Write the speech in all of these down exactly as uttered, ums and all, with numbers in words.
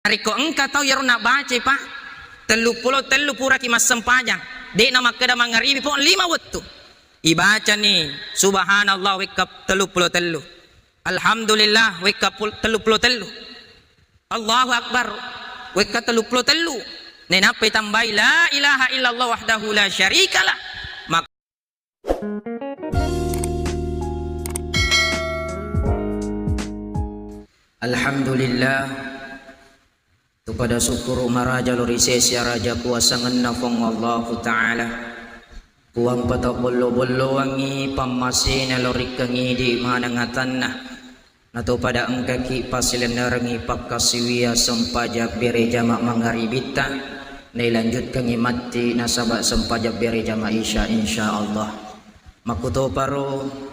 Narekko engka tau iyaro nabaca, Pak, telluppulo tellu puraki massempajang, de'na makkeda mangaribi, pong lima wettu. Ibacani subhanallah wekka telluppulo tellu. Alhamdulillah wekka pul-, telluppulo tellu. Allahu Akbar wekka telluppulo tellu. Nainappa itambai la ilaha illallah wahdahu la syarikalah. Mak- Alhamdulillah. Tu pada sukkuru maraja lo ri sese araja kuasangenna Puang Allahu Ta'ala. Puang patabollo-bolloangngi pammasena lo rikkangidi maneng atanna. Nato pada engkaki pasilennerengngi pakkasiwia sempajang bere jama mangaribitta, nailanjutkangngi matti nasaba sempajang bere jama isya, insya Allah. Makkutoparo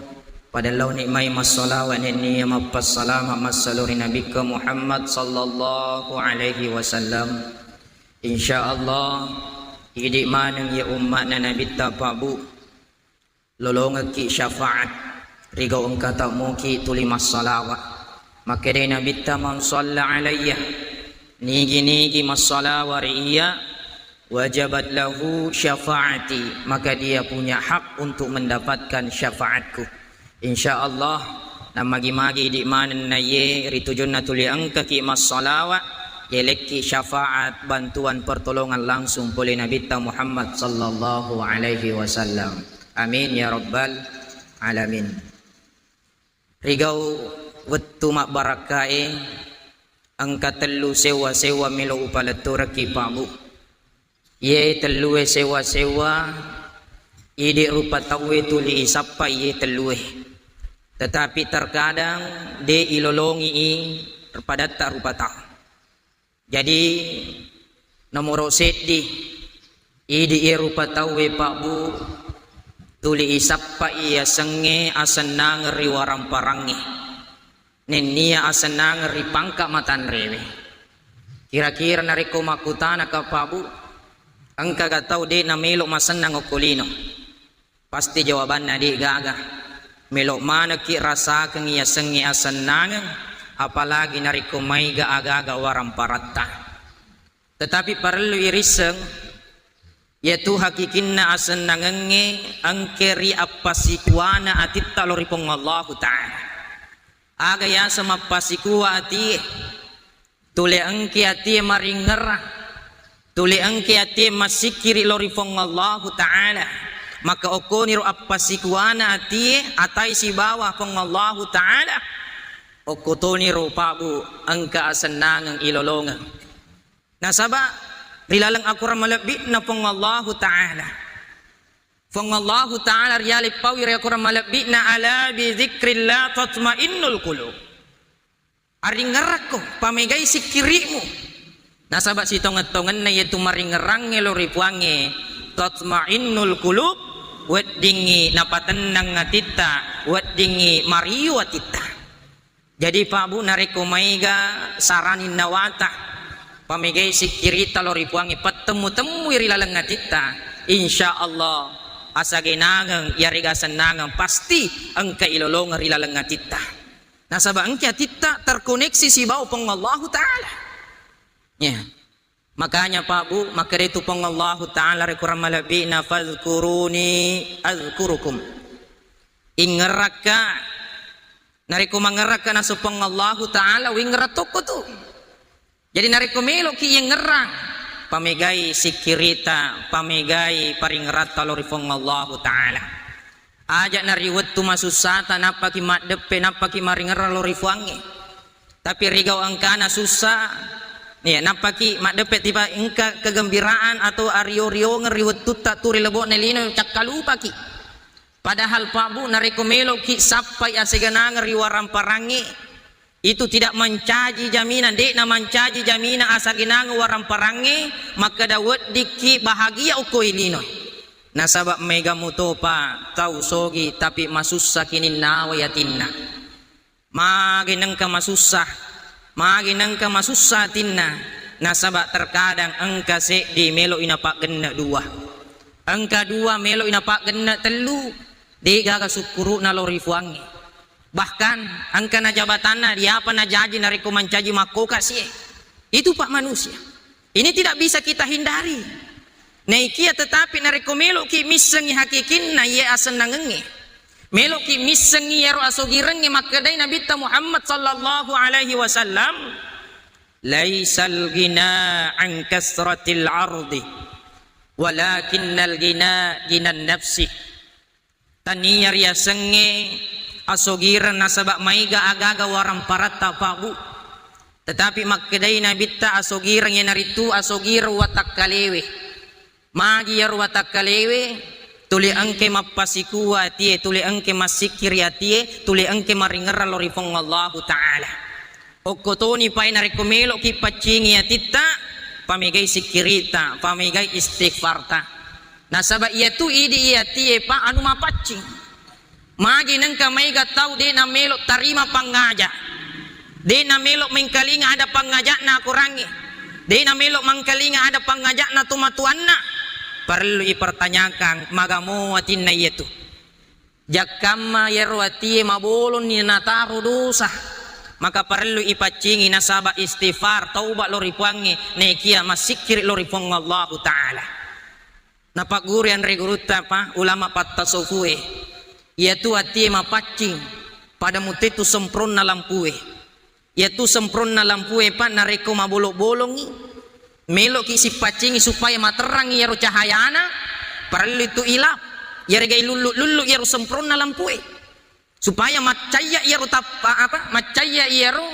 pada laoni mai massalawa nennia mappassalama massalori Nabikka Muhammad sallallahu alaihi wasallam. Insya Allah, idi maneng ya umma'na Nabitta, Pak Bu. Lolongekki syafaat rigau engka tamuki tuli massalawa. Makkedai Nabitta, "Man shalla alayya," nigi-nigi massalawa ri iya, "wajabat lahu syafaati," maka dia punya hak untuk mendapatkan syafaatku. Insya Allah, namagi-magi idi manenna ye ritujunna tuli engkaki massalawa, yelekki syafaat bantuan pertolongan langsung pole Nabitta Muhammad sallallahu alaihi wasallam. Amin ya rabbal alamin. Rigau wettu mabbarakkae, engka tellu sewa-sewa melo upaletturekki, Pak Bu. Iye tellue sewa-sewa, idi rupa tauwe tuli isappa iye tellue. Tetapi terkadang de ilolongi i padatta rupa tau. Jadi, nomoro seddi, idi iye rupa tauwe, Pak Bu, tuli isappa i asengnge asennangeng ri waramparangnge, nennia asennangeng ri pangka matanrewe. Kira-kira narekko makkutanaka, Pak Bu, engkaga tau de namelo masennang okko lino? Pasti jawabanna de gaga. Melo manekki rasakeng yasengnge asennangeng, apalagi narekko maiga agaga waramparatta. Tetapi parellu irisseng, yatu hakikinna asennangengnge engke ri appasikuana atitta lo ri Puang Allahu Ta'ala. Aga yaseng mappasikua atie? Tuli engke atie maringerrang, tuli engke atie massikkiri lo ri Puang Allahu Ta'ala. Maka okkoniro appasikuana atie atai sibawa Puang Allahu Ta'ala. Okko toniro, Pak Bu, engka asennangeng ilolongeng. Nasaba ri laleng akorang malebbi'na Puang Allahu Ta'ala. Puang Allahu Ta'ala rialeng paui ri akorang malebbi'na, "Ala bi dzikrillah tatmainnul qulub." Aringngerakko, pamegai sikkiri'mu. Nasaba sitongeng-tongenna yatu maringngerangnge lo ri Puangnge, tatmainnul qulub, weddingngi napatennang atitta, weddingngi mariyu atitta. Jadi, Pak Bu, narekko maega sarani nawata, pamegai sikkiritta lo ri Puangnge, pattemmu-temmui ri laleng atitta, insya Allah asagenangeng yarega asennangeng pasti engka ilolongeng ri laleng atitta. Nasaba engka atitta terkoneksi sibawa Puang Allahu Ta'ala. Ya. Makanya, Pak Bu, makkedai tu Puang Allahu Ta'ala ri Quran malebbi'na, "Fadzkuruni adzkurukum." Ingngerakka, narekko mangngerakka nasu Puang Allahu Ta'ala, wingngerang tokko tu. Jadi narekko meloki yengngerang, pamegai sikkirita, pamegai paringeratta lo ri Puang Allahu Ta'ala. Aja na ri wettu masussata nappaki maddeppe, nappaki maringerang lo ri Puangnge. Tapi rigau engkana sussa, ya, nappaki maddeppe tiba engka kegembiraan atau ario-riongeng ri wettutta tu ri lebo'na lino cakkalupaki. Padahal, Pak Bu, narekko meloki sappai asegenangeng ri waramparangnge, itu tidak mencaji jaminan, de'na mancaji jaminan asagenangeng waramparangnge, makkeda weddikki bahagia okko ilino. Nasaba mega mutopa tau sogi tapi masussa kininnawai atinna. Magi nengka masussa, magi nengka masussa atinna, nasaba terkadang engka seddi meloi napaggenne dua. Engka dua meloi napaggenne tellu, de gaga sukkuru'na lo ri Puangnge. Bahkan engka na jabatanna, diapa najaji narekko mancaji makkokasi e. Itu, Pak, manusia. Ini tidak bisa kita hindari. Naikia tetapi narekko meloki missengi hakikinna iye asennangengnge, meloki missengi iyaro asogirengnge, makkedai Nabitta Muhammad sallallahu alaihi wasallam, "Laisal ghina an kasratil ardi, walakinnal ghina ghinan nafsi." Tania riasengnge asogireng nasaba maega agaga waramparatta, Pak, Bu. Tetapi makkedai Nabitta, asogireng iyanaritu asogireng watakkalewe. Magi iyaro watakkalewe? Tuli engke mappasikua atie, tuli engke massikkiri atie, tuli engke maringerrang lao ri Puang Allahu Ta'ala. Okko toni pai narekko meloki paccingi atitta, pamegai sikkirita, pamegai istighfarta. Nasaba iyatu idi iyatie, Pak, anu mapaccing. Magi nengka maega tau de namelo tarima pangaja, de namelo mengkalinga ada pangajana Akorangnge, de namelo mengkalinga ada pangajana tomatoanna, parellu ipertanyakan magamo atinna iyatu. Jakkamma iyaro atie mabolonni nataro dosa, maka parellu ipaccingi nasaba istighfar, tauba lao ri Puangnge, nekia massikkiri lao ri Puang Allahu Ta'ala. Napagguru anre gurutta, Pak, ulama pattasawufue, iyatu atie mapaccing pada mutetu sempronna lampue. Iyatu sempronna lampue, Pak, narekko mabolong-bolongngi, meloki sipaccingi supaya materrangngi iyaro cahayana, parellu tu ilap, iyarega ilullu-lullu iyaro sempronna lampue. Supaya maccayya iyaro tappa-, apa, maccayya iyaro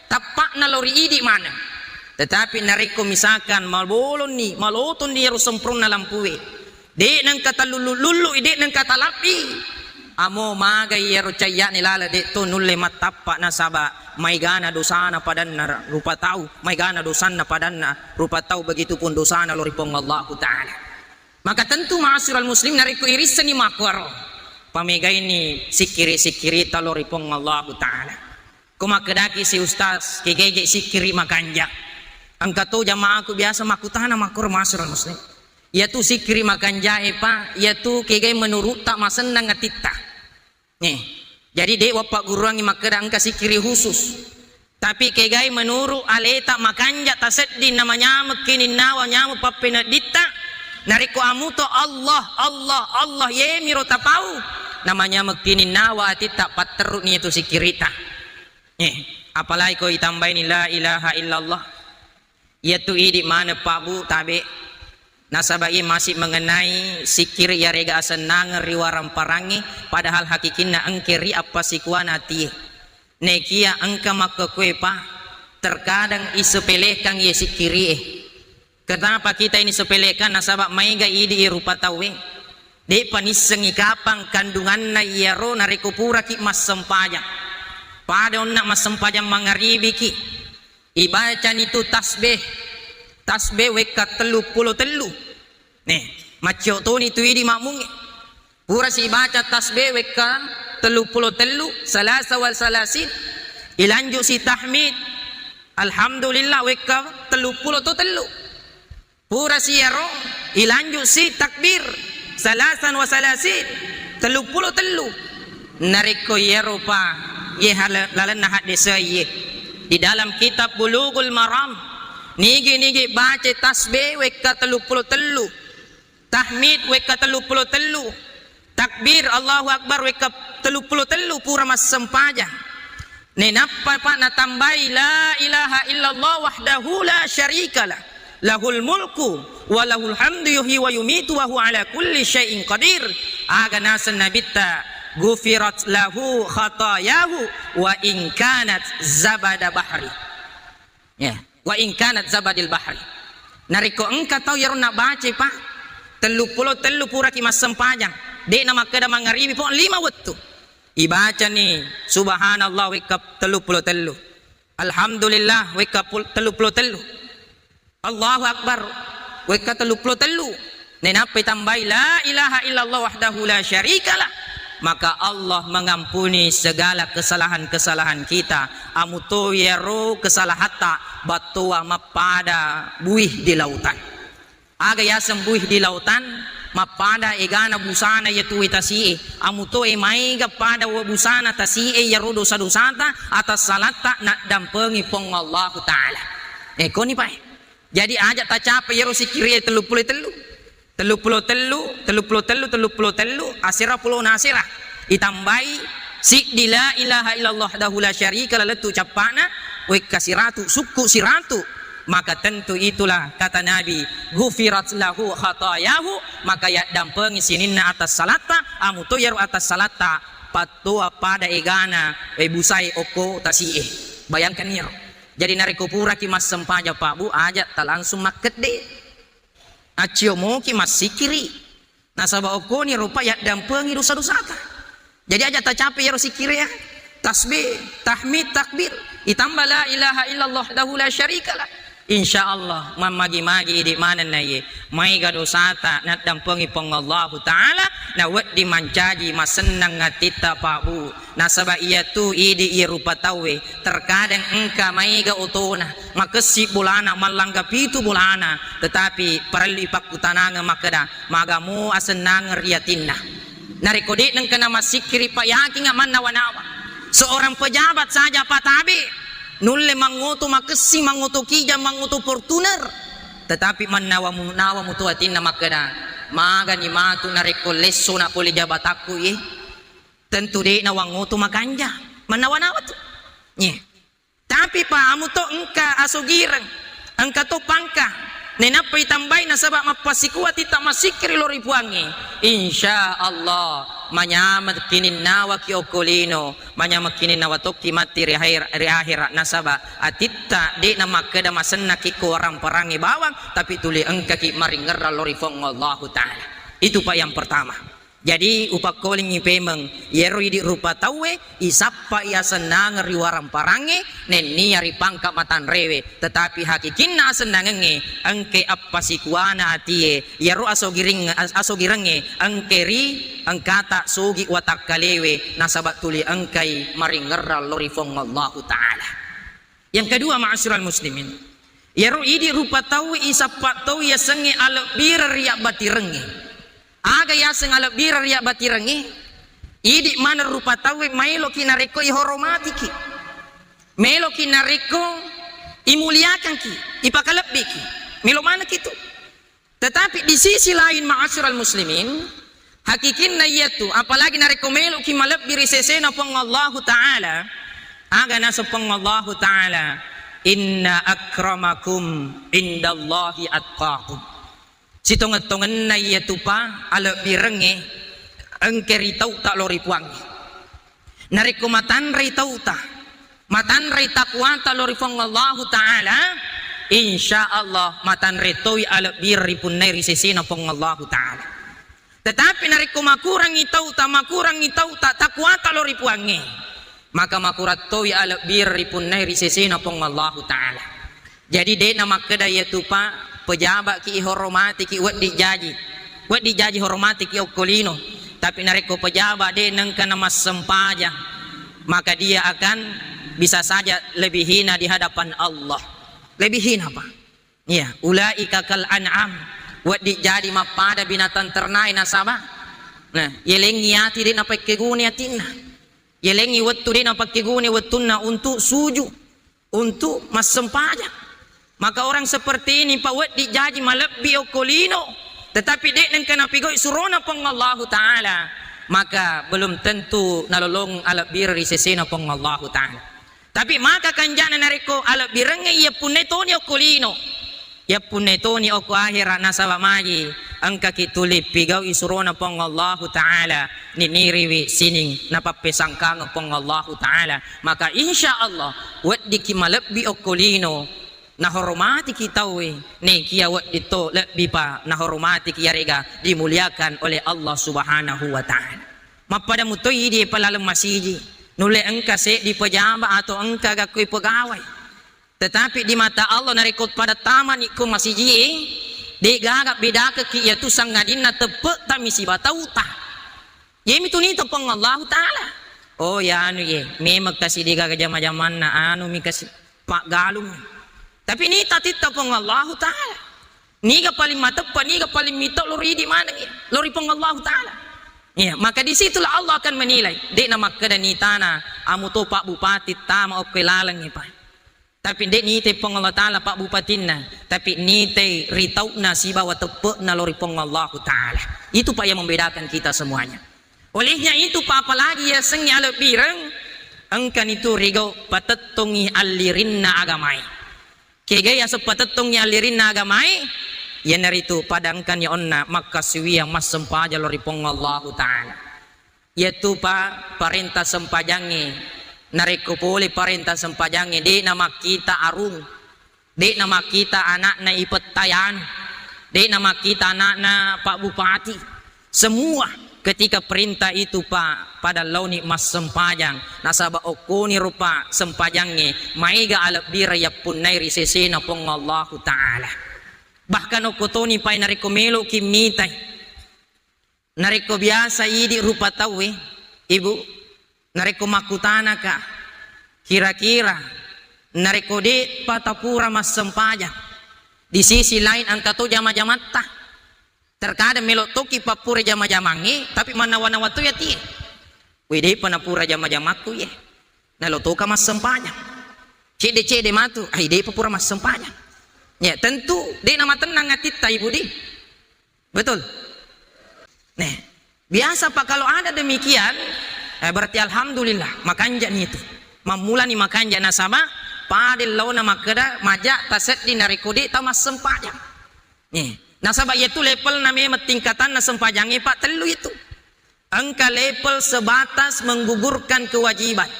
tappa'na lao ri idi maneng. Tetapi narekko misalkan mabolonni, malotonni iyaro sempronna lampue, de nengka talullu-lullu, de nengka talappi, amo maga iyaro cayya'na laleng, de to nulle mattappa nasaba maegana dosana padanna rupa tau, maegana dosanna padanna rupa tau, begitupun dosana lao ri Puang Allahu Ta'ala. Maka tentu, ma'asyiral muslim, narekko irissenni makkuaro, pamegaini sikkiri-sikkirita lao ri Puang Allahu Ta'ala. Ko makkedaki si ustaz, kegege sikkiri makanja. Engka to jamaaku biasa makkutana makkuro, ma'asyiral muslim. Iyatu sikkiri makanjae, Pak, iyatu kegai menurutta masennang atitta. Nih, jadi de wappagguruangngi makkeda engka sikkiri khusus. Tapi kegai menuru aleta makanja tasedding namanyameng kininnawa nyameng pappeneddinta, narekko amuto Allah, Allah, Allah, yemiro tapau, namanyameng kininnawa atitta patterru'ni itu sikkirita. Eh, apalagi ko itambaini la ilaha illallah. Iyatu idi maneng, Pak, Bu, tabe. Nasaba iye masih mengenai sikkiri iyarega asennangeng ri waramparangnge, padahal hakikinna engke ri appasikuana atie. Nekia engka makkekue, Pak, terkadang isepelekan iye sikkirie. Kenapa kita ini sepelekan? Nasaba maega idi iye rupa tauwe. De'pa nissengi kapang kandunganna iyaro narekko puraki massempajang. Pada onna massempajang mangaribiki. Ibacani tu tasbih, tasbih wekka telluppulo tellu. Nih, maccio toni tu idi makmungnge. Pura sibaca tasbih wekka telluppulo tellu, salasa wal salasin. Ilanjut si tahmid, alhamdulillah wekka telluppulo to tellu. Pura siyaro, ilanjut si takbir, salasan wa salasin, telluppulo tellu. Narekko iyaro pa, ye hala-, lalenna haddese iye. Di dalam kitab Bulughul Maram, nigi-nigi baca tasbih wekka telluppulo tellu, tahmid wekka telluppulo tellu, takbir, Allahu Akbar, wekka telluppulo tellu pura massempajang. Nenappa pa natambai, "La ilaha illallah wahdahu la syarikalah, lahul mulku wa lahul hamdu yuhyi wa yumitu wa huwa ala kulli syai'in qadir." Aga naseng Nabitta, "Ghufirat lahu khatayahu wa in kanat zabada bahri." Ya, "Wa in kanat zabadil bahri." Narekko engka tau iyaro nabaca, Pak, telluppulo tellu puraki massempajang, de'na makkeda mangaribi, pong lima wettu. Ibacani subhanallah wekka telluppulo tellu. Alhamdulillah wekka pul-, telluppulo tellu. Allahu Akbar wekka telluppulo tellu. Nenappa itambai la ilaha illallah wahdahu la syarikalah. Maka Allah mengampuni segala kesalahan-kesalahan kita. Amuto iyaro kesalahatta battoa mappada buih di lautan. Aga yaseng buih di lautan, mappada egana busana iyatu wae tasi'e. Amutoe maega pada wa busana tasi'e iyaro dosa-dosata, atassalatta naddampengi Puang Allahu Ta'ala. Eh, koni pae. Jadi aja tacapai iyaro sikkiri e telluppulo tellu. Telluppulo tellu, telluppulo tellu, telluppulo tellu, asera pulona asera. Itambai siddi la ilaha illallah wahdahu la syarika la lettu cappana, wekka siratu, sukku siratu. Maka tentu itulah kata Nabi, "Ghufirat lahu khatayahu," maka yaddampengi sininna atas salatta, amuto iyaro atas salatta, pattoa pada egana, e, busae okko tasi'e. Bayangkan iyaro. Jadi narekko puraki massempajang Pak Bu, aja talangsung makkedde. Accio moki massikiri. Nasaba okkoni rupa yaddampengi dosa-dosata. Jadi aja tacapai iyaro sikkiri e. Tasbih, tahmid, takbir. Itamba la ilaha illallah wahdahu la syarikalah. Insya Allah, mammagi-magi idi manenna iye. Maega dosata naddampengi Puang Allahu Ta'ala, na wedding mancaji masennang atitta Pak Bu. Nasaba iyatu idi iye rupa tauwe, terkadang engka maega otona, makessi bolana, mallangga pitu bolana, tetapi parellu ipakkutanangeng makkeda, magamo asennangeng ri atinna. Narekko de'na engka namassikiri, Pak, yakinga mannawa-nawa. Seorang pejabat saja, Pak, tabe, nulle mangoto makessi, mangoto Kijang, mangoto Fortuner, tetapi mannawa-nawa muto atinna makkeda, magani matu narekko lesso na pole jabatakku iye. Tentu de'na wangoto makanja, mannawa-nawa tu. Nye. Tapi Pak, amuto engka asogireng, engka to pangka, nenappa itambai nasaba mappasikuwa titta massikkiri lo ri Puangnge. Insya Allah, manyameng kininnawaki okko lino, manyameng kininnawa tokki matti ri akhir-, ri akhera, nasaba atitta de'na makkeda masennaki ko warang-parangnge bawang, tapi tuli engkaki maringerrang lo ri Puang Allahu Ta'ala. Itu Pak yang pertama. Jadi, upakkolingngi pemeng, iyaro idi rupa tauwe, isappai asennangeng ri warang-parangnge, nennia ri pangka matanrewe. Tetapi hakikinna asennangengnge, engke appasikuwana atie, iyaro asogiring-, as-, asogirengnge, engke ri engkata sogi watakkalewe, nasaba tuli engkai maringerrang lo ri Puang Allahu Ta'ala. Yang kedua, ma'asyiral muslimin, iyaro idi rupa tau isappa tau yasengnge alebbireng ri abbatirengnge. Aga yaseng alebbireng ri abbatirengnge? Idi maneng rupa tauwe maeloki narekko ihoromatiki, meloki narekko imuliakangki, ipakalebbiki, melo manengki tu. Tetapi di sisi lain, ma'asyiral muslimin, hakikinna iyatu, apalagi narekko meloki malebbi ri sesena Puang Allahu Ta'ala, aga naseng Puang Allahu Ta'ala, "Inna akramakum indallahi atqakum." Sitongeng-tongenna iyatu pa alebbirengnge engke ri tauta lo ri Puangnge. Narekko matanrei tauta, matanrei takwata lo ri Puang Allahu Ta'ala, insya Allah matanre toi alebbireng ripunnai ri sesena Puang Allahu Ta'ala. Tetapi narekko makurangi tauta, makurangi tauta takwata lo ri Puangnge, maka makurang toi alebbireng ripunnai ri sesena Puang Allahu Ta'ala. Jadi, de'na makkeda iyatu pa pejaba'ki ihoromatiki, wedding jaji. Wedding jaji horomatiki okko lino. Tapi narekko pejaba' de' nengka namassempajang, maka dia akan bisa saja lebih hina di hadapan Allah. Lebih hina, Pak. Iya, ulaika kal an'am. Wedding jadi mappada binatang ternae nasaba. Nah, yelengngi ati de' napakkeguni atinna. Yelengngi wettu de' napakkeguni wettunna untuk suju, untuk massempajang. Maka orang seperti ini pa wedding jaji malebbi okko lino, tetapi de' nengka napigau'i surona Puang Allahu Ta'ala, maka belum tentu nalolong alebbireng ri sesena Puang Allahu Ta'ala. Tapi maka kanjana narekko alebbirengnge iya punnai toni okko lino, iya punnai toni okko ahera, nasaba maji engkaki tuli pigau'i surona Puang Allahu Ta'ala, niniriwi sining napappesangkangeng Puang Allahu Ta'ala. Maka insya Allah weddikki malebbi okko lino, nahoromatiki tauwe, nekia wedding to lebbi pa nahoromatiki yarega dimuliakan oleh Allah Subhanahu wa Ta'ala. Mappada mutoi idi pa laleng masiji, nulle engka seddi pejaba atau engka gakkoi pegawai. Tetapi di mata Allah narekko pada tamani ko masijie, de' gaga bedakekki iyatu sangadinna teppe'ta mi siba tauta. Iyami tu nita Puang Allahu Ta'ala. Oh, ya anu ye, memang kasi de' gaga jama-jamanna, anu mi kasi paggalung. Tapi nita titta Puang Allahu Ta'ala. Niga paling mateppa, niga paling mita lo ridi maneng, lo ri Puang Allahu Ta'ala. Iya, maka di situlah Allah akan menilai. De' na makkeda nitana, amu to Pak Bupati tama okko laleng, Pak. Tapi nde' nitai Puang Allah Ta'ala pabbupatinna, tapi nitai ri tau'na sibawa teppe'na lao ri Puang Allahu Ta'ala. Itu, Pak, yang membedakan kita semuanya. Olehnya itu, Pak, apalagi yasengnge alebbireng, engkani tu rigau patettongi allirinna agamae. Kegai yaseng patettongi allirinna agamae, iyanaritu pada engkani onna makkasiwiang massempajang lao ri Puang Allahu Ta'ala. Iyatu, Pak, parenta sempajangnge. Narekko pole parenta sempajangnge, de' namakkita arung, de' namakkita ana'na ipettayanu, de' namakkita ana'na Pak Bupati. Semua ketika perintah itu, Pak, pada laoni massempajang. Nasaba okkoni rupa sempajangnge, maega alebbireng yappunnai ri sesena Puang Allahu Ta'ala. Bahkan okko toni, Pak, narekko meloki mitai. Narekko biasa idi rupa tauwe, Ibu, narekko makkutanaka, kira-kira narekko de'pa tapura massempajang, di sisi lain engka to jama-jamatta. Terkadang melo toki pappura jama-jamangnge, tapi mannawa-nawa to yatie. We, de'pa napura jama-jamakku ye. Nalo toka massempajang. Cedde-cedde matu, ai de'pa pura massempajang. Ya, tentu de' namatennang atitta, Ibu di. Betul? Nih, biasa, Pak, kalau ada demikian, eh, berarti alhamdulillah, makanja'ni itu. Mammulani makanja' nasaba pada laona makkeda maja' tasedding narekko de' tamassempajang. Nih, nasaba iyatu levelna memang tingkatanna sempajangnge, Pak, tellu itu. Engka level sebatas menggugurkan kewajiban.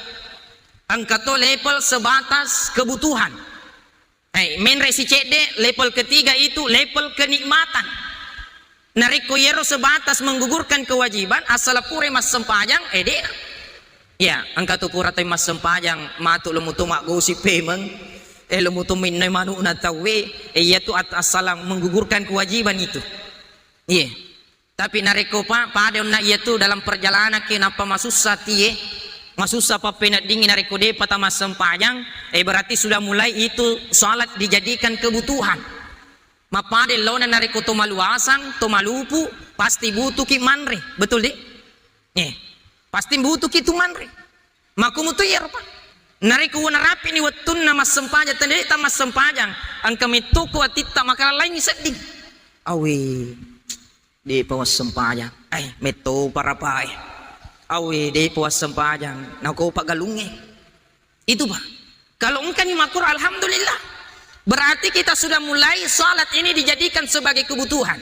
Engka to level sebatas kebutuhan. Eh, menre' sicedde, level ketiga itu level kenikmatan. Narekko iyaro sebatas menggugurkan kewajiban, asala pura massempajang, eh, de'na. Ya, engka tu pura toi massempajang, matu lo mutu maggosip pemeng, eh, lo mutu minnoi manu'na tauwe, eh, iyatu at-, asala menggugurkan kewajiban itu. Iya. Tapi narekko pa-, pada onna iyatu dalam perjalanan ke nappa masussa tie, masussa pappeneddingi narekko de'pa tamassempajang, eh, berarti sudah mulai itu salat dijadikan kebutuhan. Mappada laona narekko to maluasang, to malupu, pasti butuhki manre. Betul, di? Eh, pasti butuhki tu manre. Makumutu iyaro, Pak. Narekko narapi'ni wettunna massempajang, tende de'ta massempajang, engka metto ko atitta makalalaingi sedding. Awe, de'pa wassempajang. Eh, metto parapae. Awe, de'pa wassempajang. Nako pagalungnge. Itu, Pak. Kalau engkani makkuro, alhamdulillah. Berarti kita sudah mulai salat ini dijadikan sebagai kebutuhan.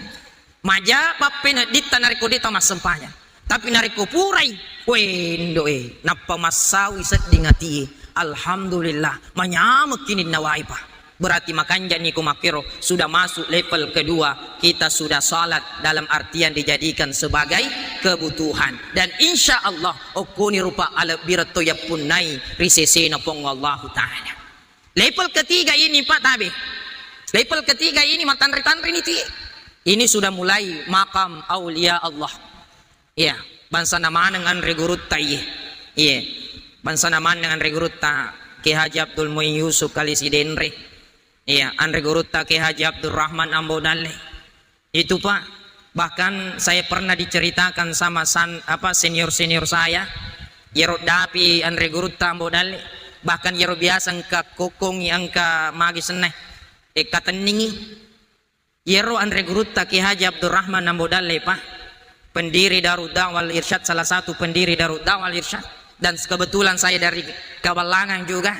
Maja pappeneddinta narekko de'ta massempajang. Tapi narekko purai, we, ndo e, nappa massaui sedding atie. Alhamdulillah, manyamekki ninna wae, Pak. Berarti makanja'ni ko makkero, sudah masuk level kedua, kita sudah salat dalam artian dijadikan sebagai kebutuhan. Dan insya Allah, okkoni rupa alebbireng to yappunnai ri sesena Puang Allahu Ta'ala. Level ketiga ini, Pak, tabe. Level ketiga ini matanre-tanre ni tie. Ini sudah mulai makam aulia Allah. Iya, bangsana maneng anre gurutta, iye. Iye. Bangsana maneng anre gurutta, Kiai Haji Abdul Muin Yusuf Kali Sidenre. Iya, anre gurutta Kiai Haji Abdul Rahman Ambo Dalle. Itu, Pak, bahkan saya pernah diceritakan sama san-, apa, senior-senior saya. Iyaro dapi anre gurutta Ambo Dalle. Bahkan iyaro biasa engka kokkongi, engka magi senna. E, katenningi. Iyaro anre gurutta Kiai Haji Abdurrahman Ambo Dalle, Pak, pendiri Darud Da'wah Wal Irsyad, salah satu pendiri Darud Da'wah Wal Irsyad, dan kebetulan saya dari Kaballangang juga.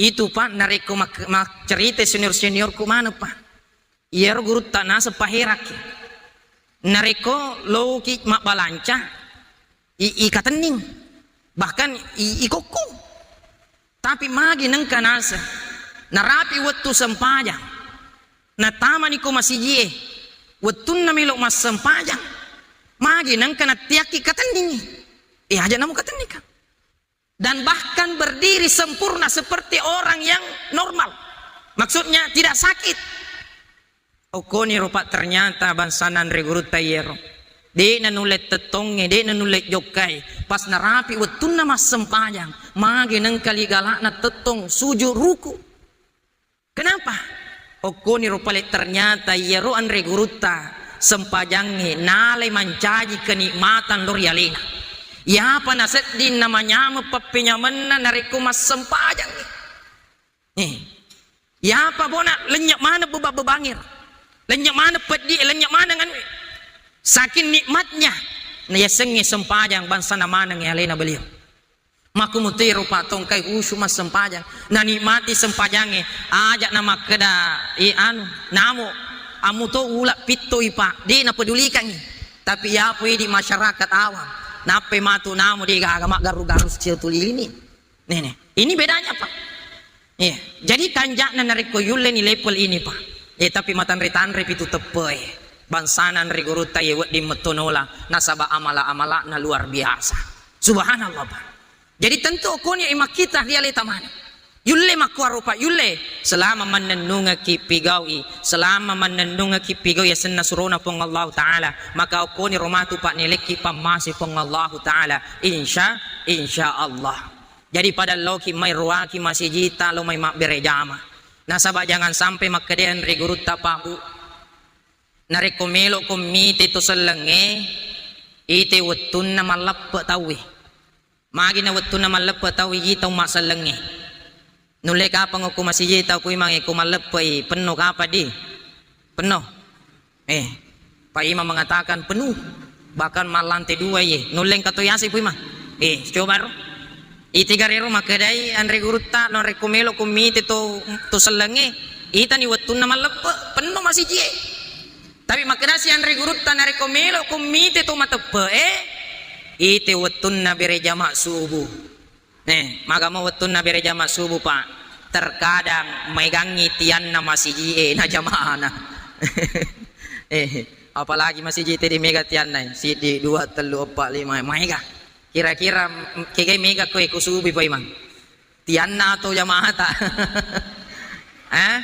Itu, Pak, narekko mak-, mak-, cerita senior-seniorku maneng, Pak. Iyaro gurutta naseng paherakki. Narekko loki mabbalanca, I-, ikatenning, bahkan i-, ikokkong. Tapi magi nengka naseng, narapi wettu sempajang, natamani ko masijie, wettunna melo massempajang, magi nengka nattiakki katenningi. Eh, aja namu katenningka. Dan bahkan berdiri sempurna seperti orang yang normal. Maksudnya tidak sakit. Okkoniro, Pak, ternyata bangsana anre gurutta iyaro. De'na nulle tettongnge, de'na nulle jokkai. Pas narapi wettunna massempajang, mage nengkali galakna tettong sujud ruku. Kenapa? Okkoniro pale ternyata iyaro anre gurutta sempajangnge nalai mancaji kenikmatan lao ri alena. Iyapa nasedding namanyameng pappenyamenna narekko massempajangngi. Eh, iyapa bona lenynye' maneng beba-, bebangnge. Lenynye' maneng peddi, lenynye' maneng anu. Saking nikmatnya, na yasengnge sempajang bangsana maneng alena beliau. Makkumutoi rupa tongkai khusyuk massempajang. Nanikmati sempajangnge, aja' namakkeda, eh, anu, namo, ammuto ula' pittoi, Pak, de' napedulikangngi. Tapi yapo idi masyarakat awam, nappai matu namo de' gaga maggaru-garu sio tulini. Nih, nih. Ini bedanya, Pak. Iya. Jadi kanja'na narekko yulleni level ini, Pak. Eh, tapi matanre-tanre pitu teppe, eh. Bangsana anre gurutta ye wedding metto nola, nasaba amala-amala'na luar biasa. Subhanallah, Pak. Jadi tentu okoni imakkita ri aleta maneng. Yulle makkuaro, Pak, yulle. Selama mannennungekki pigau'i, selama mannennungekki pigau'i asenna surona Puang Allahu Ta'ala, maka okoni ro matu, Pak, nelekki pammase Puang Allahu Ta'ala. Insya, insya Allah. Jadi pada loki mai ruaki masijita lo mai mabbere jama. Nasaba jangan sampai makkeda anre gurutta, Pak, Bu. Narekko meloko mite to sellengnge, ite wettunna malleppe tauwe. Magi na wettunna malleppe tauwe, ita umma sellengnge. Nulle kapang okko masijita, ku imang, ko malleppe'i, penno kapang di? Penno. Eh, Pak Imam mengatakan penuh, bahkan malantai dua, ye. Nulle engka to yaseng, Pak Imam. Eh, coba ro. Ite garero makkedai anre gurutta, narekko melo ko mite to, to sellengnge, itani wettunna malleppe, penno masijie. Tapi makkedasi anre gurutta, narekko melo ko mite to mateppe, eh, ite wettunna bere jama subuh. Eh, magamo wettunna bere jama subuh, Pak. Terkadang maegangngi tianna masijie na jamaana. Eh, apalagi masiji tedi mega tianna, siddi, dua, tellu, eppa, lima, maega. Kira-kira, mm, kegai mega koe ko subuh, Pak Imam? Tianna atau jamaata? Eh?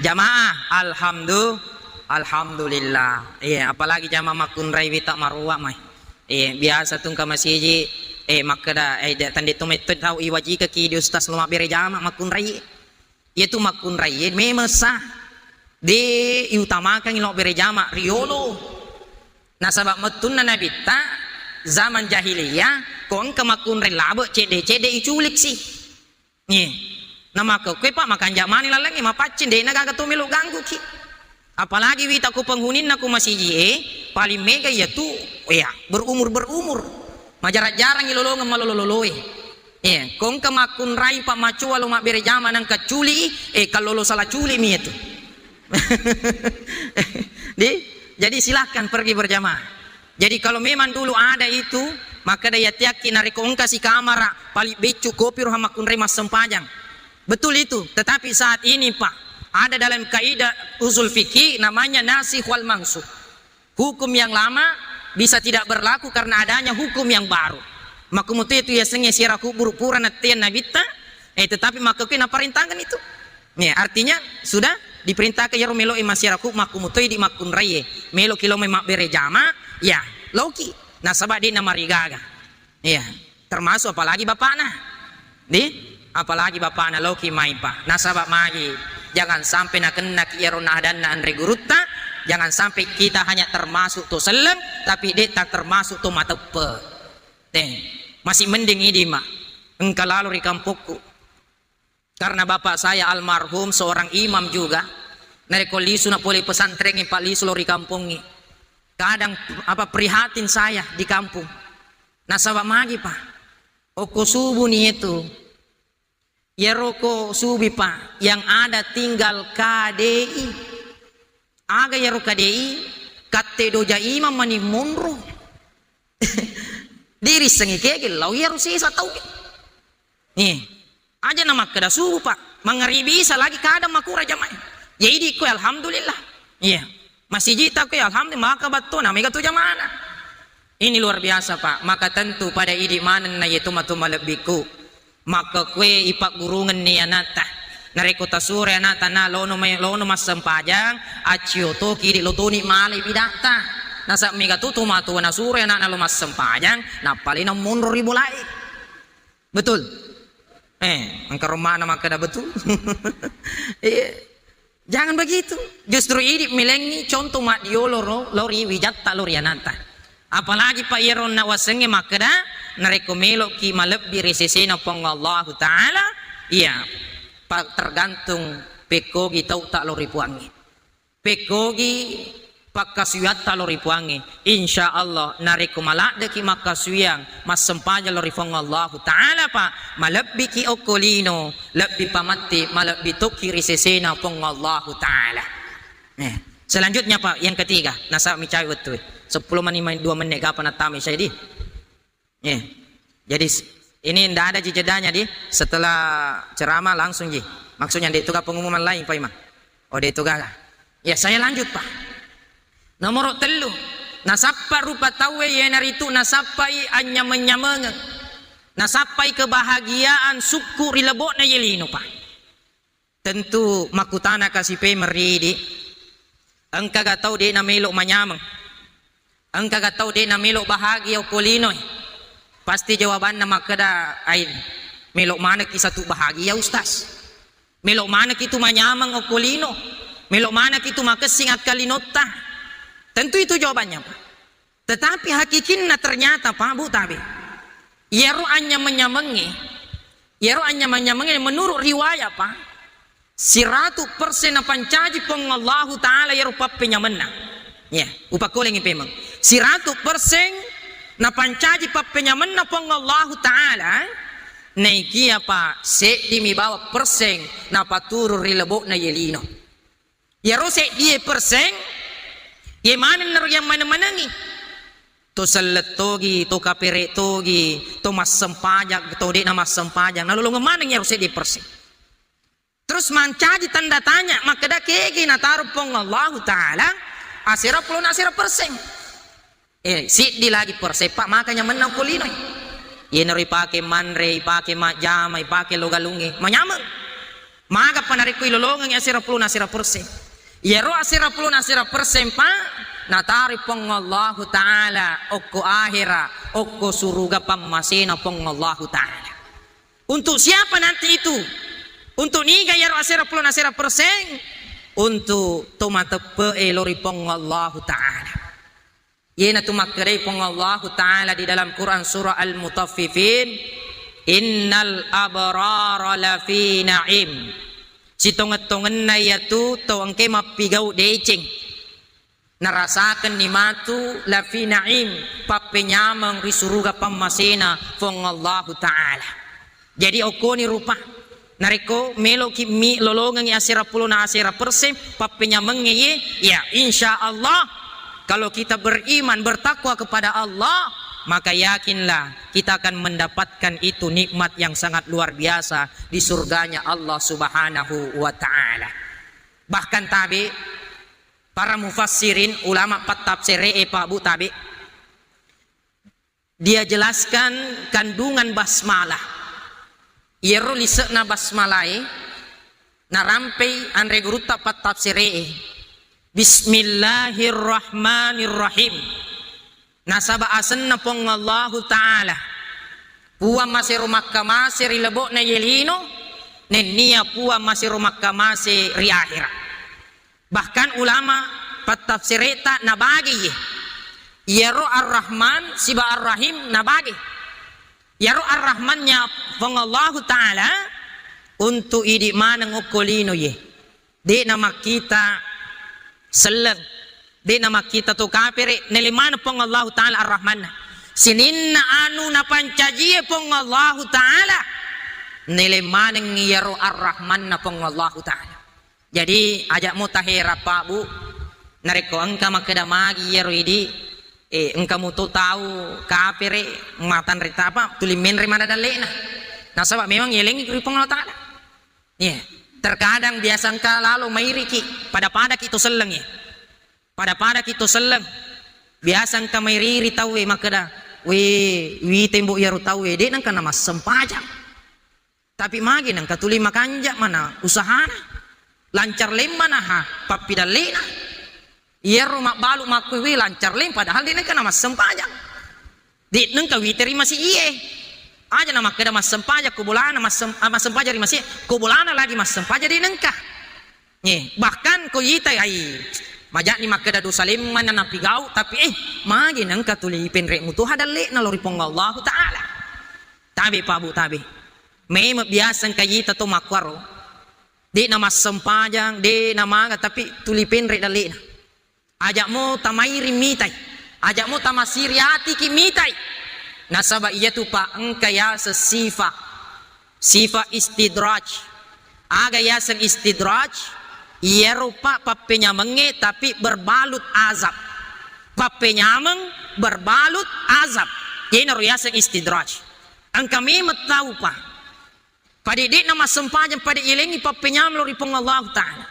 Jamaah, alhamdu-, alhamdulillah. Iya, apalagi jamaah makkunrai wita maruwa mai. Eh, biasa tu engka masiji, eh, makkeda, eh, de-, tande tu metto tau iwajikaki di ustaz lo mabbere jama makkunrai. Iyatu makkunrai memang sah. De iutamakangi lo bere jama riolo. Nasaba mettunna nabitta zaman jahiliyah, ko engka makkunrai labe cedde-cedde iculik si. Iya. Namakkekkoe, Pak, makanja mani laleng, mapaccing, de'na gaga to melo gangguki. Apalagi wita ko penghuniinna ko masiji e, paling mega iyatu, iya, berumur-berumur. Majarang-jarangi lolongeng malolo-loloe. Iya, ko engka makkunrai, Pak, macoa lo mabbere jama nangka culi, eh, kallolo sala culi mi iyatu. Di, jadi silahkan pergi berjamaah. Jadi kalau memang dulu ada itu, maka daya tiakki narekko engka si kamara paling beccu kopi roha makkunrai massempajang. Betul itu, tetapi saat ini, Pak, ada dalam kaidah usul fikih namanya nasikh wal mansukh. Hukum yang lama bisa tidak berlaku karena adanya hukum yang baru. Makumutu itu yasengnge siara kuburu pura natteang nabitta, eh, tetapi makkekui naparentangkan itu. Ya, artinya sudah diperintahkan yaro melo'i massiara ku-, makkumutoi di makkunraie. Meloki lo mai mabbere jama, ya, loki. Nasaba de namarigaga. Iya, termasuk apalagi bapakna. Di, apalagi bapakna loki maipa. Nasaba magi, jangan sampai nakennaki iyaro nadanna anre gurutta, jangan sampai kita hanya termasuk to selleng, tapi de tak termasuk to mateppe. Teh, masih mending idi ma. Engka lalo ri kampokku. Karena bapak saya almarhum seorang imam juga, narekko lisu na pole pesantren, Pak, lisu lo ri kampongngi. Kadang, apa, prihatin saya di kampung. Nasaba magi, Pak? Okko subuh ni itu. Iyaro ko subuh, Pak, yang ada tinggal K D I. Aga iyaro K D I? Katte doja imam mani monro. Dirissengi kegel lao iyaro sesa tau. Nih, aja na makkeda subuh, Pak. Mangaribi isa lagi kadang makura jamaah. Ya idi ko alhamdulillah. Iya. Masiji ta ko alhamdulillah maka batto na mega tu jamaana. Ini luar biasa, Pak. Maka tentu pada idi manenna yetu matu malebbiku. Makkekue ipaggurungenni anata. Narekko tasuro anata na lono mai, lono massempajang, accio toki idi lotoni malai bidatta. Nasa mega tu tomatoa nasuro anakna lo massempajang, nappa lena monro ri bolae. Betul? Eh, engka romana makkeda betul. Iya. Jangan begitu. Justru idi milengngi contoh maddiolo ro, lo ri wijatta, lo ri anata. Apalagi pa iyaro nawasengnge makkeda, narekko meloki malebbi ri sesena Puang Allahu Ta'ala, iya. Pa-, tergantung pekkogi tauta lao ri Puangnge. Pekkogi pakkasuwiatta lao ri Puangnge. Insya Allah, narekko maladdeki makkasuwiang, massempajang lao ri Puang Allahu Ta'ala, Pak, malebbiki okko lino, lebbi pamatti, malebbi tokki ri sesena Puang Allahu Ta'ala. Eh, selanjutnya, Pak, yang ketiga, nasaba micawi wettue. Seppulo menit, dua menit, gapa nattamai saya di. Eh, jadi s-, ini ndak ada ji jedanya di. Setelah ceramah langsung ji. Maksudnya, ndetu ga pengumuman lain, Pak Imam? Oh, ndetu ga. Ya, saya lanjut, Pak. Nomor tellu. Nasappa rupa tauwe, iyanaritu nasappai anyameng-nyamengeng. Nasappai kebahagiaan sukku ri lebo'na ye lino, Pak. Tentu makkutana kasi pemeng ri idi, engkaga tau de'na melo manyameng? Engkaga tau de'na melo bahagia okko linoe? Pasti jawabanna makkeda, ai, melo manekki satu bahagia, Ustaz. Melo manekki tu manyameng okko lino. Melo manekki tu makessing akkalinotta. Tentu itu jawabannya, Pak. Tetapi hakikinna ternyata, Pak, Bu, tabe. Iyaro anyameng-nyamengnge, iyaro anyameng-nyamengnge menurut riwayat, Pak, siratu persen napancaji Puang Allahu Ta'ala iyaro pappenyamenna. Ya, upakkolengi pemeng. Siratu persen napancaji pappenyamenna Puang Allahu Ta'ala, naikia, Pak, seddimi bawang persen napaturung ri lebo'na ye lino. Iyaro seddie perseng, iye maneng naro yang maneng-manengi. To selleng togi, to kapere togi, to massempajang, to de'na massempajang. Nalolongeng maneng iyaro seddie perseng. Terus mancaji tanda tanya, makkeda kegi nataro Puang Allahu Ta'ala asera pulona asera perseng. Eh, siddi lagi perseppa maka nyamenna okko linoe. Iyenaro ipake manre, ipake majjama, ipake lo galungnge, manyameng. Magappa narekko ilolongengngi asera pulona asera persen. Iyaro asera pulona asera persen, Pak, nataroi Puang Allahu Ta'ala okko ahera, okko suruga pammasena Puang Allahu Ta'ala. Untuk siapa nanti itu? Untuk niga iyaro asera pulona asera persen? Untuk to mateppe'e lao ri Puang Allahu Ta'ala. Iyanatu makkedai Puang Allahu Ta'ala di dalam Quran surah Al-Mutaffifin, "Innal abrara lafi na'im." Sitongeng-tongenna iyatu tau engkae mappigau deceng, narasakenni matu lafi na'im, pappenyameng ri suruga pammasena Puang Allahu Ta'ala. Jadi okkoni rupa. Narekko meloki mi lolongengngi asera pulona asera persen, pappenyamengnge ye, ya, insya Allah, kalau kita beriman, bertakwa kepada Allah, maka yakinlah kita akan mendapatkan itu nikmat yang sangat luar biasa di surganya Allah Subhanahu wa Ta'ala. Bahkan tabe, para mufassirin, ulama pattafsere e, Pak, Bu, tabe, dia jelaskan kandungan basmalah. Iyaro lise'na basmalae narampei anre gurutta pattafsere e. Bismillahirrahmanirrahim. Nasaba asenna Puang Allahu Ta'ala, Puang masero makkamase ri lebo'na ye lino, nennia Puang masero makkamase ri ahera. Bahkan ulama pattafsireta nabage ye. Iyaro Ar-Rahman siba Ar-Rahim nabage. Iyaro Ar-Rahmannya Puang Allahu Ta'ala untuk idi maneng okko lino ye. De'na makkita selleng, de'na makkita to kapere, nele maneng Puang Allahu Ta'ala Ar-Rahmanna. Sininna anu napancajie Puang Allahu Ta'ala, nele maneng iyaro Ar-Rahmanna Puang Allahu Ta'ala. Jadi, aja' mo tahera, Pak, Bu. Narekko engka makkeda magi iyaro idi, eh, engka muto tau kapere matanre tapa, tuli menre mana dalle'na. Nasaba memang yelengi ri Puang Allah Ta'ala. Iya. Terkadang biasa engka lalo mairiki, pada-padaki to selleng, ya. Pada-padaki to selleng. Biasa engka mairiri tauwe makkeda, "We, wi tembo iyaro tauwe, de' nengka namassempajang." Tapi magi nengka tuli makanja' mana usahana. Lancar lemmana ha pappidallena. Iyaro mabbalu makkui wi lancar lem padahal de' nengka namassempajang. De' nengka witeri masi iye. Aja na makkeda massempajang ko bolana massem-, ah, massempajang ri masi, ko bolana lagi massempajang de' nengka. Nye, bahkan ko ita ai maja'ni makkeda dosa lemmana napigau, tapi, eh, magi nengka tuli penre' mutoha dalle'na lao ri Puang Allahu Ta'ala. Tabe, Pak, Bu, tabe. Memang biasa engka ita to makkuaro. De'na massempajang, de'na maga, tapi tuli penre dalle'na. Aja'mo tamairing mitai. Aja'mo tamasiri atiki mitai. Nasaba iyatu, Pak, engka yaseng sifa. Sifa istidraj. Aga yaseng istidraj? Iyaro, Pak, pappenyamengnge tapi berbalut azab. Pappenyameng berbalut azab. Iyanaro yaseng istidraj. Engka memeng tau, Pak. Pada de'na massempajang, pada yalengngi pappenyameng lao ri Puang Allahu Ta'ala.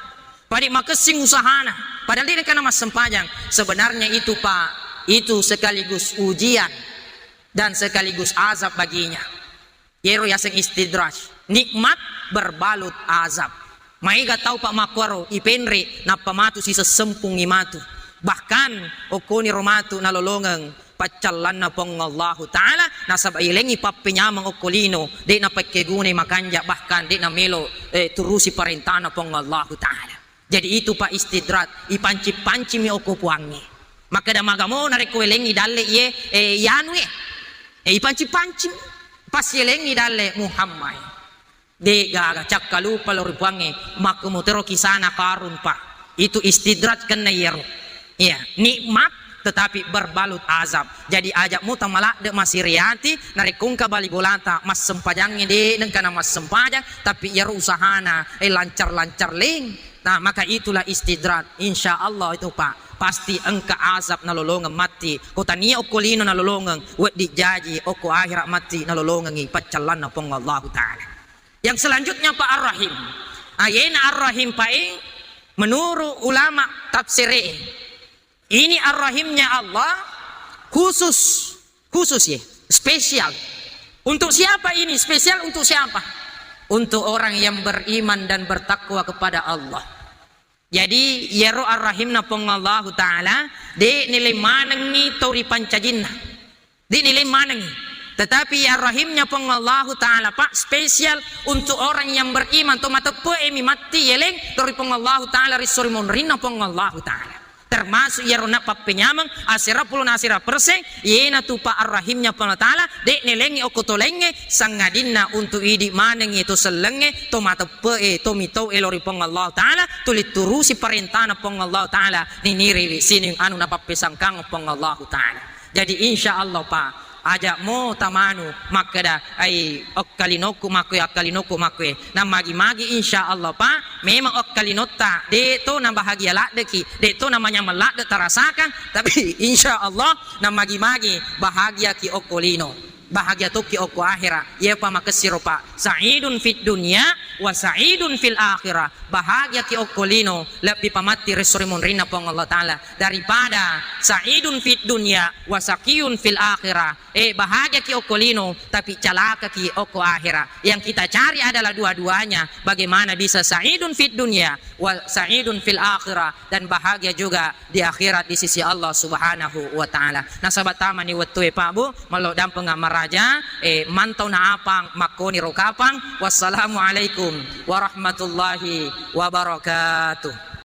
Pada makessing usahana, padahal de'na kana massempajang. Sebenarnya itu, Pak, itu sekaligus ujian dan sekaligus azab baginya. Yero yaseng istidraj, nikmat berbalut azab. Maega tau, Pak, makkuaro ipenre, nappa matu sisessempung i matu. Bahkan okkoniro matu nalolongeng paccallanna Puang Allahu Ta'ala, nasaba yalengngi pappenyameng okko lino, de'na pakkegunai makanja, bahkan de'na melo, eh, turusi parentana Puang Allahu Ta'ala. Jadi itu, Pak, istidraj, ipancing-pancingmi okko Puangnge. Makkeda magamo narekko yalengngi dalle iye, eh, iyanue, eh, ipancing-pancing. Pas yalengngi dalle Muhammad. De'gaga cakkalupa lao ri Puangnge, makkumutero kisana Qarun, Pak. Itu istidraj kenna iyaro. Iya, nikmat tetapi berbalut azab. Jadi aja'mo tamaladde masiri ati, narekko engka bali bolata massempajangnge, de' nengka namassempajang, tapi iyaro usahana, eh, lancar-lancar leng. Nah, maka itulah istidraj. Insya Allah itu, Pak, pasti engka azab nalolongeng matti. Ko tania okko lino nalolongeng, wedding jaji okko akhirat matti nalolongengngi paccallanna Puang Allahu Ta'ala. Yang selanjutnya, Pak, Ar-Rahim. Ayena Ar-Rahim, Pak, e, menurut ulama tafsir, e, ini Ar-Rahimnya Allah khusus, khusus ya, spesial. Untuk siapa ini? Spesial untuk siapa? Untuk orang yang beriman dan bertakwa kepada Allah. Jadi, iyaro Ar-Rahimna Puang Allahu Ta'ala, de' nileng manengngi tau ripancajinna. De' nileng manengngi. Tetapi Ar-Rahimnya Puang Allahu Ta'ala, Pak, spesial untuk orang yang beriman, to mateppe'e mi matti yeleng tau ri Puang Allahu Ta'ala, ri esso ri monrinna Puang Allahu Ta'ala. Termasuk iyaro na pappenyameng asera pulona asera perseng, iyanatu, Pak, Ar-Rahimnya Puang Allahu Ta'ala, de' nelengngi okko tolengnge, sangadinna untuk idi manengngi to sellengnge, to mateppe'e, to mitau elo ri Puang Allahu Ta'ala, tuli turusi parentana Puang Allahu Ta'ala, niniriwi sining anu napappesangkang Puang Allahu Ta'ala. Jadi insya Allah, Pak, aja'mo tamanu makkeda, ai okkalinokku makkue, akkalinokku makkue. Namagi-magi insya Allah, Pak, memang okkalinotta de' to nabahagia laddeki, de' to namanyameng ladde tarasakang, tapi insya Allah namagi-magi bahagiaki okko lino. Bahagia tokki okko ahera. Iyapa makessiro, Pak. Sa'idun fid dunya wa sa'idun fil akhirah. Bahagiaki okko lino, lebbi pamatti ri esso ri monrinna Puang Allah Ta'ala daripada sa'idun fid dunya wa saqiyun fil akhirah. Eh, bahagiaki okko lino, tapi calakaki okko ahera. Yang kita cari adalah dua-duanya. Bagaimana bisa sa'idun fid dunya wa sa'idun fil akhirah, dan bahagia juga di akhirat di sisi Allah Subhanahu wa Ta'ala. Nasaba tamani wettue, Pak, Bu, mallo dampeng maraja, eh, mantau na apang, makkoni ro kapang. Wassalamualaikum warahmatullahi wabarakatuh.